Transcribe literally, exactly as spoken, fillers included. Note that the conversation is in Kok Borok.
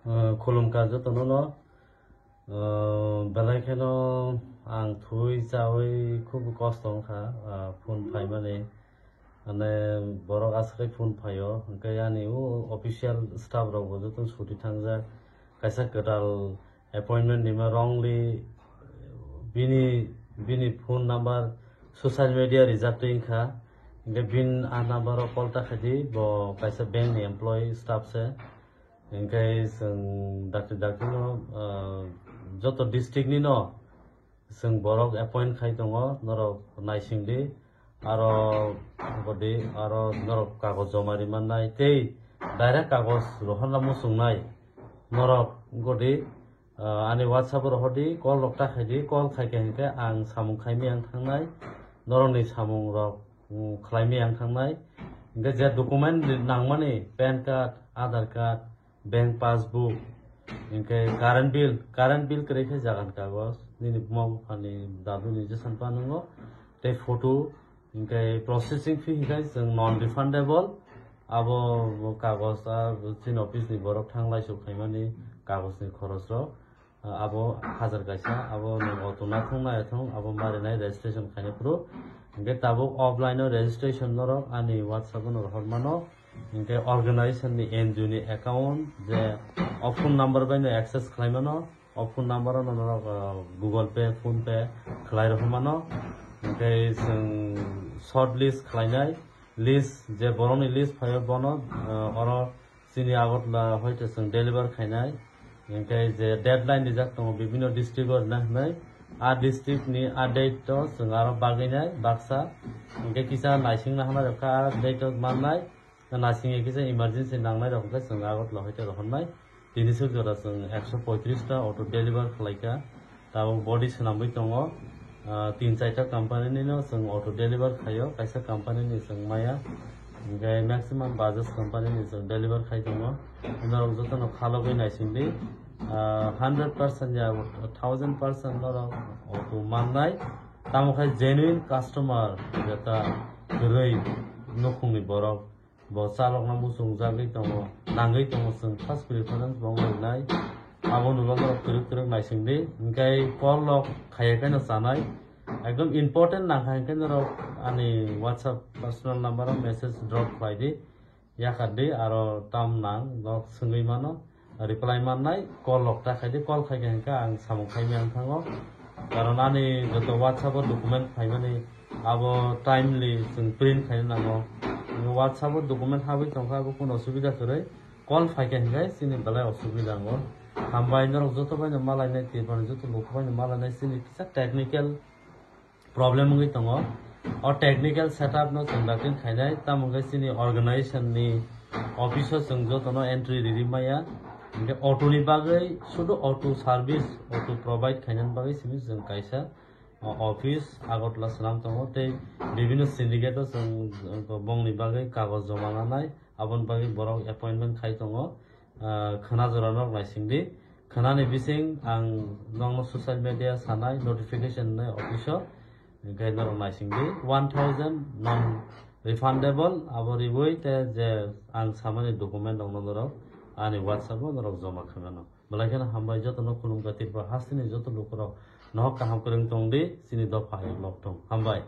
Uh, khulumkha jotono no. Uh, belai kheno ang thui chawi khub kosto wngkha, uh, phone phaimani. Mane borok aswk phone phaio, hwnkhe ani o official staff rok bo joto suti thangjak. Kaisa kwtal appointment nima wrongly bini, bini phone number social media rijak twi wngkha. Hwnkhe bin a number o call ta khaidi, bo kaisa bank ni employee staff se. Hwnkhe chwng dakti dakti no, ah, joto district ni no chwng borok appoint khai tongo, norok naising di. Aro godi, aro norok kagoj joma ri mannai tei direct kagoj rohorna muchungnai norok godi, ah, ani WhatsApp o rohor di, call rok ta khai di, call khai khe hwnkhe ang samung khai miyang thangnai, norokni samung rok, mm, khlai miyang thangnai. Hwnkhe je document nangmani, pan card, Aadhaar card, bank passbook, hwnkhe current bill, current bill kwrwi khe jagan kagoj, nini buma buphani daduni jesan pa nwngo, tei photo, hwnkhe processing fee hwnkhe chwng non refundable, abo kagoj a chini office ni borok thang laisuk khaimani kagoj ni khoroj rok. Ah, abo hajar kaisa, abo nwng auto nathung naithung, abo marinai registration khaina phuru. Hwnkhe tabuk offline o registration norok ani WhatsApp o norok hor mano. Hwnkhe organization ni N G O ni account je o phone number bai no access khlai mano, o phone number o norok, ah, Google Pay, PhonePe khlai rw mano. Hwnkhe chwng short list khlainai, list je borokni list phaio bono, ah, oro Chini Agartala hoite chwng deliver khainai, hwnkhe je deadline rijak tongo bibinno district o rwna hinwi, a district ni a date o chwng aro bagwinai baksa, hwnkhe kisa naisingna hwnwi rwkha a date o mannai, naisingya kisa emergency nangnai rok hwnkhe chwng Agartala hoite rohornai. Tini swk jora chwng ekso poitris ta auto deliver khlaikha. Tabuk body swnamwi tongo, ah, tin chaita company ni no chwng auto deliver khaio, kaisa company ni chwng maya, hwnkhe maximum Bajaj company ni chwng deliver khai tongo. Norok jotono khalogwi naisingdi, ah, hundred percent ya thousand percent norok auto mannai, tamo khai genuine customer jeta kwrwi nukhungni borok. Bo chalokna muchungjagwi tongo, nangwi tongo, chwng first preference bo wng lainai. Abo nulo norok kwrwk kwrwk naisingdi, hwnkhe call rok khaiya khe no chanai. Ekdom important nangkha hwnkhe norok ani WhatsApp personal number o message drop khlaidi, yakardi, aro tam nang norok swngwi mano. Reply mannai, call rok ta khaidi, call khaikha hwnkhe ang samung khaimiyang thango. Karon ani joto WhatsApp o document phaimani abo timely chwng print khaina nango. WhatsApp o document habwi tongkha, abo kuno osubida kwrwi, call phaikha hwnkhe chini belai osubida nango. Hambai norok joto baino malainai, Tripura ni joto luku baino malainai, chini kisa technical problem wngwi tongo. O technical setup no chwng dakti khainai, tamo hwnkhe chini organization ni office o chwng jotono entry riri maya. Hwnkhe auto ni bagwi, sudu auto service, auto provide khainani bagwi simi chwng kaisa, o, office Agartala swnam tongo, tei bibinno syndicate o chwng, chwng bongni bagwi kagoj joma nanai, aboni bagwi borok appointment khai tongo. Ah, khwna jora norok naisingdi. Khwnani bising ang nokno social media sanai notification nai office o. Hwnkhe norok naisingdi. One thousand non refundable abo riwi te je ang samani document rokno norok ani WhatsApp o norok joma khaimano. Belai kheno hambai jotono khulumkha Tripura hasteni joto lukurok nohok kaham kwrwng tongdi chini dopha hai lok thung. Hambai.